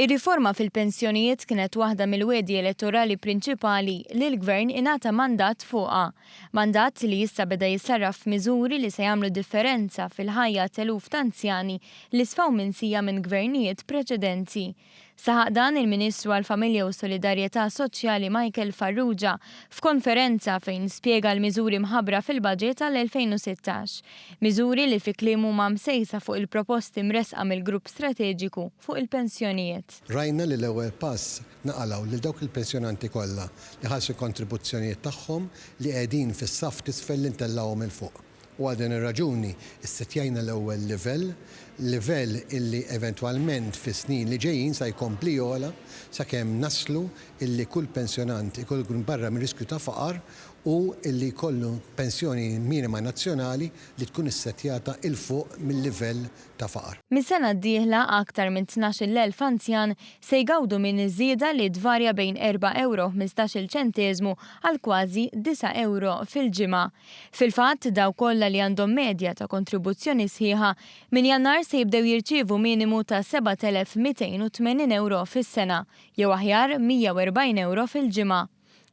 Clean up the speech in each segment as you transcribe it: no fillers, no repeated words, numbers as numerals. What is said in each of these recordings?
Ir-riforma fil-pensjonijiet kienet waħda mill-wegħdi elettorali prinċipali li l-Gvern ingħata mandat fuqha. Mandat li issa beda jissarraf f'miżuri li se jagħmlu differenza fil-ħajja t'eluf t'anzjani li sfaw minsija minn gvernijiet preċedenti. Saħaq dan il-Ministru għall-Familja u s-Solidarjetà Soċjali Michael Farrugia f'konferenza fejn spjega l-miżuri mħabbra fil-Budget għall-2016. Miżuri li fi kliemu huma msejsa fuq il-proposti mressqa mill-Grupp Strateġiku fuq il-Pensjonijiet. Rajna li l-ewwel pass naqalgħu lil dawk il-pensjonanti kollha li ħallsu l-kontribuzzjonijiet tagħhom li qegħdin fis-saff t'isfel li ntellgħuhom 'il fuq. U għal din ir-raġuni ssettjajna l-ewwel livell, livell illi eventwalment fis-snin li ġejjin sa jkompli jogħla sakemm naslu illi kull pensjonant ikun barra mir-riskju ta' faqar u illi jkollu pensjoni minima nazzjonali li tkun issettjata 'il fuq mil-livell ta' faqar. Mis-sena d-dieħla aktar minn 12,000 anzjan se jgawdu minn żieda li tvarja bejn erba' ewro u ħmistax-il ċenteżmu għal kważi disa' ewro fil-ġimgħa. Fil-fatt, dawk kollha li għandhom medja ta' kontribuzzjoni sħiħa, minn Jannar se jibdew jirċievu minimu ta' 7,280 ewro fis-sena, jew aħjar 140 ewro fil-ġimgħa.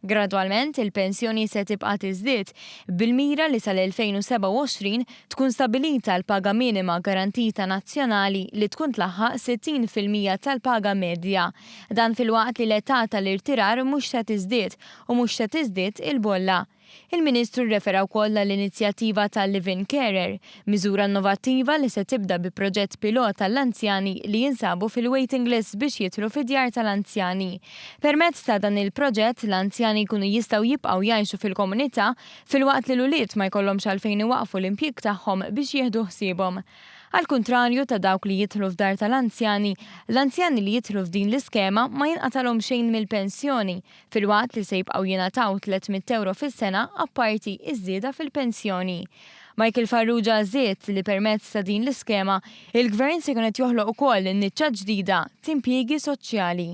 Gradwalment, il-pensjoni se tibqa' tiżdied, bil-mira li sal-2027 tkun stabbilita l-paga minima garantita nazzjonali li tkun tlaħħaq 60% tal-paga medja. Dan filwaqt li l-età tal-irtirar mhux se tiżdied u mhux se tiżdied il-bolla. Il-Ministru rrefera wkoll għall-inizjattiva tal-Live-in Carer, miżura innovattiva li se tibda bi proġett pilota għall-anzjani li jinsabu fil-waiting list biex jidħlu fid-djar tal-anzjani. Permezz ta' dan il-proġett, l-anzjani jkunu jistgħu jibqgħu jgħixu fil-komunità filwaqt li l-ulied ma jkollhomx għalfejn iwaqqfu l-impjieg tagħhom biex jieħdu ħsiebhom. Għall-kuntrarju ta' dawk li jidħlu f'dar tal-anzjani, l-anzjani li jidħlu f'din l-iskema ma jinqatalhom xejn mill-pensjoni, filwaqt li se jibqgħu jingħataw 300 ewro fis-sena apparti ż-żieda fil-pensjoni. Michael Farrugia żied li permezz ta' din l-iskema, il-Gvern se jkun qed joħloq ukoll niċċa ġdida t'impjiegi soċjali.